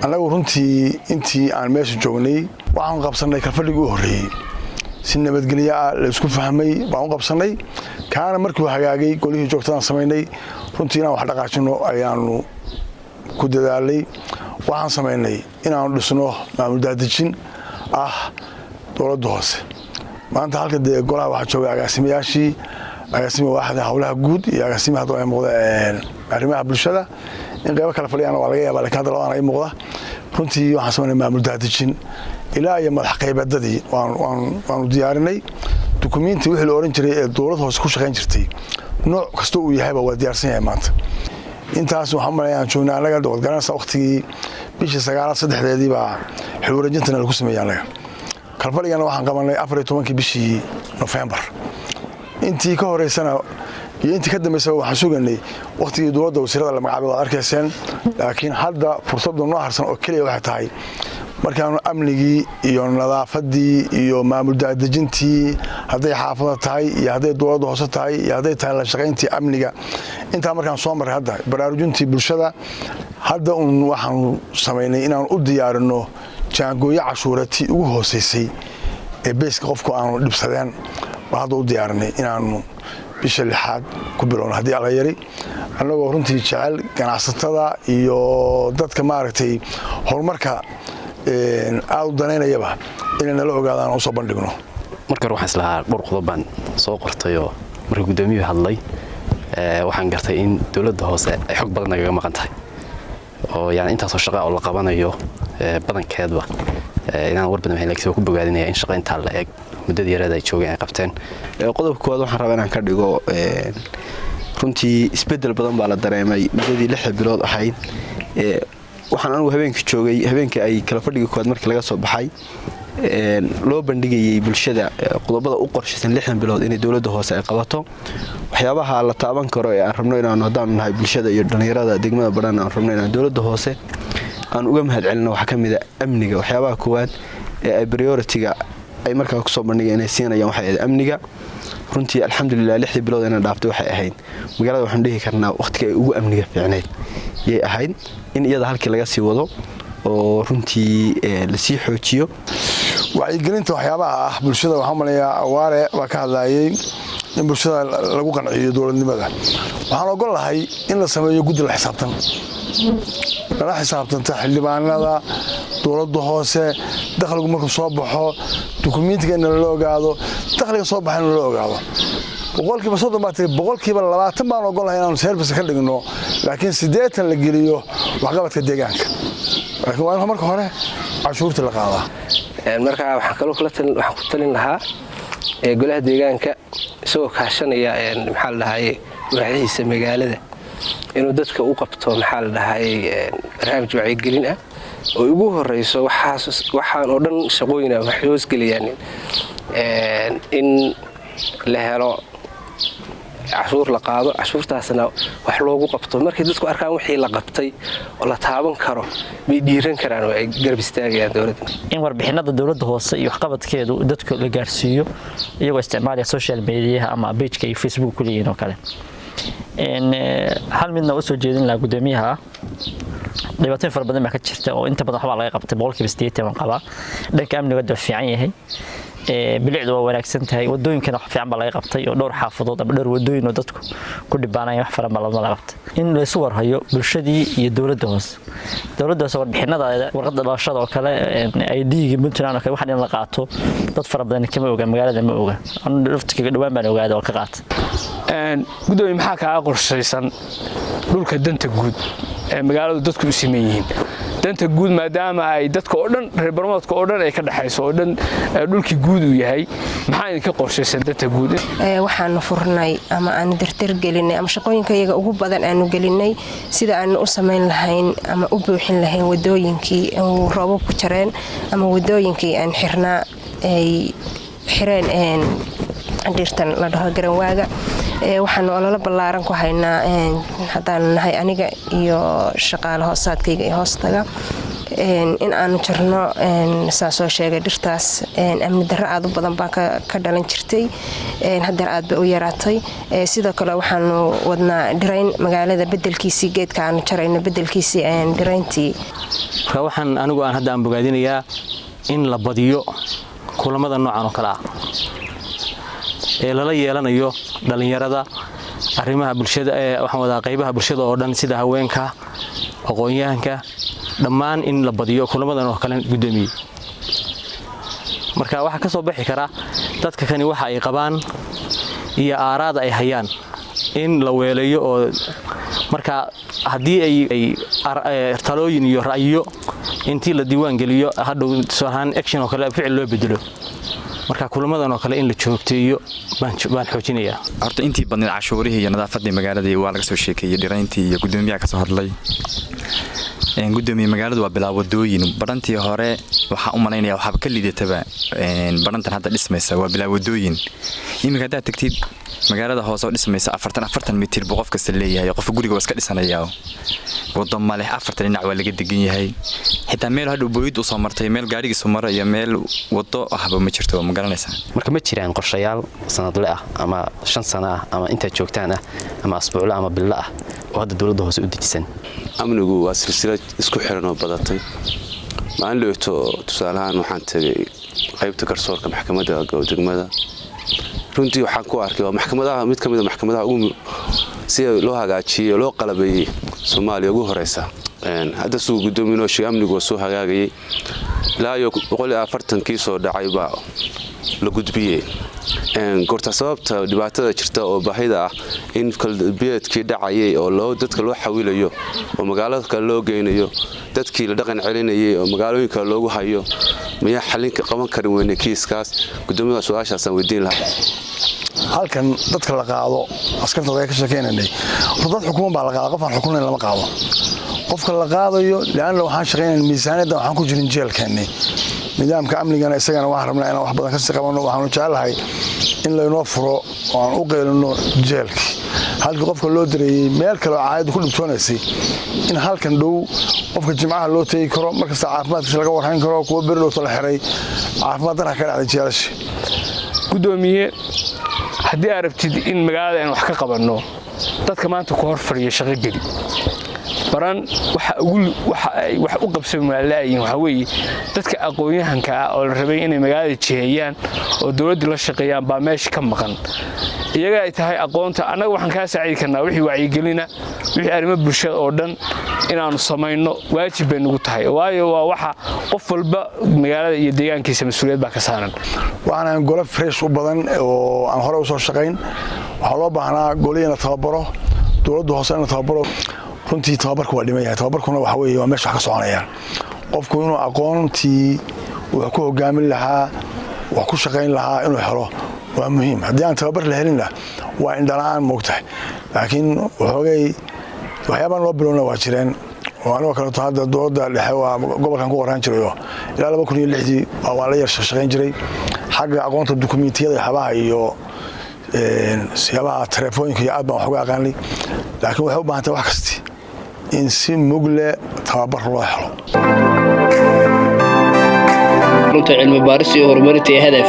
Annagu runtii intii aan meesha joognay waxaanu qabsannay kalfadhigii u horreeyey si nabadgelyo ah la isku fahmay baan u qabsannay. Kaana markuu hagaagay golihii joogtadaan samaynay, runtii inaan wax dhaqaajino ayaanu ku dadaalay. Waxaan samaynay inaanu dhisno maamul daadejin ah dowladda hoose. Maanta halka dee golaha waxaa jooga agaasimayaashii, agaasima waaxda howlaha guud iyo agaasimaha hadda ay muuqda arrimaha bulshada. In qaybo kale fadhiyaana waa laga yaaba, lakin hadda labadaan ay muuqda. Runtii waxaan samaynay maamul daadejin ilaa iyo madax qaybadadii waanu diyaarinay. Dukumiinti wixii la oran jiray ee dowlad hoose ku shaqayn jirtay, nooc kasta uu yahayba, waa diyaarsan yahay maanta. Intaas waxaan malaya aan joognay annaga waad garanaysaa, waqtigii bishii 9aad 3deedii baa xil wareejintana lagu sameeyey. Annaga kalfadhigana waxaan qabanay 14kii bishii Nofembar. Intii ka horeysana iyo intii ka dambaysaba waxaan suganay waqtigii dowladda wasiirada la magacaabay, waad arkayseen. Laakiin hadda fursaddu noo harsan oo keliya waxay tahay markaanu amnigii iyo nadaafadii iyo maamul daadejintii, hadday xaafada tahay iyo hadday dowladda hoose tahay iyo hadday tahay la shaqayntii amniga, intaa markaan soo marray, hadda baraarujintii bulshada, hadda uun waxaanu samaynay inaanu u diyaarino jaangooyo cashuuratii ugu hooseysay ee base-ka qofku aanu dhibsadeen. Baan hadda u diyaarinay inaanu bisha 6aad ku bilowno haddii Alla yari, annagoo runtii jecel ganacsatada iyo dadka maaragtay horumarka aada u danaynayaba inay nala ogaadaan usoo bandhigno. Marka hore waxaan islahaa dhowr qodob baan soo qortayoo marka guddoomiyuhu hadlay waxaan gartay in dowladda hoose ay xog badan nagaga maqan tahay, oo yani intaasoo shaqa oo la qabanayo badankeedba inaan war badan hayn, lakiin waa ku bogaadinaya in shaqa intaa la eg muddadii yareed ay joogeen ay qabteen. Qodobka koowaad waxaan rabaa inaan ka dhigo, runtii isbeddel badan baa la dareemay muddadii 6da bilood ahayd. Waxaan anugu habeenka joogay, habeenka ay kala fadhiga koowaad markii laga soo baxay loo bandhigayay bulshada qodobada u qorshaysan 6dan bilood inay dowladda hoose ay qabato. Waxyaabaha la taaban karo ee aan rabno inaanu, haddaanu nahay bulshada iyo dhallinyarada degmada Badhan, aan rabno inaan dowladda hoose aan uga mahad celino, waxaa ka mid a amniga. Waxyaabaha koowaad ee ay priority-ga ay markaa kusoo bandhigeen inay siinayaan waxay ahayd amniga. Runtii alxamdulilah, 6dii bilood inaan dhaaftay waxay ahayd magaalada waxaanu dhihi karnaa wakhtiga ay ugu amniga fiicnayd yay ahayd, in iyada halkii laga sii wado oo runtii lasii xoojiyo. Wacyigelinta waxyaabaha ah bulshada, waxaan maleeyaa Awaare baa ka hadlaayay in bulshada lagu qanciyo dowladnimada. Waxaan ogol lahay in la sameeyo guddi la xisaabtan, lala xisaabtanta xildhibaanada dowladda hoose. Dakhligu markuu soo baxo dukumiintiga in lala ogaado, dakhliga soo baxa in lala ogaado. 30% baa tiri, 20% baan ogolahay inaanu service ka dhigno, laakiin 80 la geliyo waxqabadka deegaanka. Laakiin waa in marka hore cashuurta la qaadaa. Marka waxaan kaloo waxaan ku talin lahaa golaha deegaanka, isagoo kaashanaya, maxaa la dhahaye, waaxihiisa magaalada, inuu dadka u qabto, maxaa la dhahaye, barnaamij wacyigelin ah oo ugu horeyso waxaan oo dhan shaqooyina waxay hoosgelayaan in la helo cashuur la qaado, cashuurtaasna wax loogu qabto. Markay dadku arkaan wixii la qabtay oo la taaban karo bay dhiiran karaan oo ay garab istaagayaan dowladda. In warbixinada dowladda hoose iyo waxqabadkeedu dadka la gaarsiiyo iyagoo isticmaalaya social mediaha ama page-ka iyo Facebook ku leeyihiin oo kale. Hal midna usoo jeedin lahaa guddoomiyaha: dhibaatooyin fara badan baa ka jirta oo inta badan waxbaa laga qabtay, 80% waan qabaa. Dhanka amniga waa fiican yahay, bilicdu waa wanaagsan tahay, wadooyinkana wax fiican baa laga qabtay oo dhowr xaafadood ama dhowr wadooyin oo dadku ku dhibaanaya wax faran baa laga qabtay. In laysu warhayo bulshadii iyo dowladda hoose, dowladda hoose warbixinada, warqadda dhalashada oo kale, ID-ga Puntland oo kale, waxaan in la qaato dad fara badan kama oga, magaalada ma oga. Laftiga dhawaan baan ogaada oo ka qaata. Gudoomiye, maxaa kaaga qorshaysan dhulka danta guud ee magaaladu dadku u siman yihiin? Danta guud maadaama ay dadka oo dhan, reer Barmoodka oo dhan ay ka dhexayso oo dhan dhulkii guud uu yahay, maxaa idinka qorshaysan danta guud? Waxaanu furnay ama aanu dartar gelinay ama shaqooyinka iyaga ugu badan aanu gelinay sida aanu u samayn lahayn ama u buuxin lahayn wadooyinkii roobabku jareen ama wadooyinkii aan xirnaa ay xireen dhirtan la dhaho garanwaaga. Waxaanu ololo ballaaran ku haynaa, haddaanu nahay aniga iyo shaqaale hoosaadkayga ee hoostaga. In aanu jarno, saa soo sheegay, dhirtaas amni darro aad u badan baa ka dhalan jirtay. Hadeer aad bay u yaraatay. Sidoo kale waxaanu wadnaa dhirayn magaalada, bedelkiisii geedka aanu jarayno bedelkiisii dhirayntii. Marka waxaan anigu aan hadda aan bogaadinayaa in la badiyo kulamada noocan oo kale ah ee lala yeelanayo dhallinyarada, arrimaha bulshada ee waxaan wadaa, qaybaha bulshada oo dhan, sida haweenka, aqoon-yahanka, dhammaan in la badiyo kulamadan oo kale, guddoomiye. Marka waxaa ka soo bixi kara dadka kani waxa ay qabaan iyo aaraada ay hayaan in la weeleeyo, oo marka haddii ay talooyin iyo ra'yiyo intii la diiwaan geliyo, hadhow tusaalahaan action oo kale, ficil loo bedelo. Marka kulamadan oo kale in la joogteeyo baan xoojinayaa. Horta intii badnayd cashuurihii iyo nadaafadii magaaladii waa laga soo sheekeeyey, dhirayntii iyo gudoomiyaha kasoo hadlay. Gudoomiye, magaaladu waa bilaa wadooyin. Badhantii hore waxaa u malaynaya waxaaba ka liidataba badhantan hadda dhismaysa, waa bilaa wadooyin. Iminka haddaad tagtid magaalada hoose oo dhismaysa, 40 mitir buu qof kasta leeyahay. Qofka guriga waa iska dhisanayaa, wado maleh, afartan dhinac waa laga degan yahay. Xitaa meel hadhow booyid usoo martay, meel gaadhigiisu maro iyo meel wado ahba ma jirto, ma garanaysaa? Marka ma jiraan qorshayaal sanadle ah ama 5 sano ah ama intaad joogtaan ah ama asbuucle ama bilo ah oo hadda dowladda hoose u dejisan? Amnigu waa silsilad isku xiran oo badatay. Maalin dhoweto, tusaalahaan, waxaan tegay qaybta garsoorka maxkamadda degmada. Runtii waxaan ku arkay waa maxkamadaha, mid ka mid a maxkamadaha ugu sida loo hagaajiyey oo loo qalabeeyey Soomaaliya ugu horeysa. Hadda suu guddoomiye noo sheegay, amnigu waa soo hagaagayay. Ilaa iyo 140kii soo dhacay baa la gudbiyey. Goorta sababta dhibaatada jirta oo baahida ah in kalbeedkii dhacayay oo loo dadka loo xawilayo oo magaalada kale loo geynayo, dadkii la dhaqan celinayay oo magaalooyin kale loogu hayo, miyaa xalinka qaban karin weyne kiiskaas? Gudoomiyada su-aashaasaan weydiin lahaa. Halkan dadka la qaado, askarta laga ka sheekeynanay, horta dad xukuman baa la qaada. Qof aan xukunayn lama qaado. Qofka la qaadayo leanna waxaan shaqeynayna miisaaniyadda, waxaan ku jirin jeelkeennay. Nidaamka amnigana isagana waxaan rabnaa inaan wax badan kasii qabanno. Waxaanu jecelahay in laynoo furo oo aan u qeylino jeelkii, halkii qofka loo direeyey meel kale oo caayaddu ku dhibtoonaysay, in halkan dhow qofka jimcaha loo tegi karo, markasta caafimaadkiisa laga warhayn karo. Kuwa beri dhowto la xiray, caafimaad darra ka dhacday jeelasha. Gudoomiye, haddii aad rabtid in magaalada aan wax ka qabanno, dadka maanta ku hor fadhiya shaqo geli baran. Waxa ugu waxa ay wax u qabsan laayihiin waxa weeye dadka aqoon-yahanka ah oo la rabay inay magaalada jiheeyaan oo dowladda la shaqeeyaan baa meesha ka maqan. Iyaga ay tahay aqoonta. Annaga waxaan kaa saacidi karnaa wixii wacyigelina, wixii arrimo bulshada oo dhan inaannu samayno waajib bay nagu tahay, waayo waa waxa qof walba magaalada iyo deegaankiisa mas-uuliyad baa ka saaran. Waxaan ahayn gole fresh u badan oo aan hore usoo shaqayn. Waxaa loo baahnaa goli in la tababaro, dowladda hoose in la tababaro. Runtii tababarku waa dhiman yahay. Tababarkuna waxa weeye waa meesha wax ka soconayaan. Qofku inuu aqoontii wax ku hogaamin lahaa, wax ku shaqayn lahaa inuu helo waa muhiim. Haddii aan tababar la helinna waa indhala-aan, moogtahay. Laakiin waxoogay waxyaabaan loo bilowna waa jireen, oo anigoo kaleeto hadda dowladda dhexe waa gobolkan ku qoraan jirayo ilaa 2006dii waa la yar shaqayn jiray xagga aqoonta dukumiintiyada iyo xabaha iyo siyaabaha teleefooyinka iyo aad baan wax uga aqaanay. Laakiin waxay u baahan tahay wax kasti in si mugle tababar loo helo. Runta cilmi baaris iyo horumarinta ee Hadaf.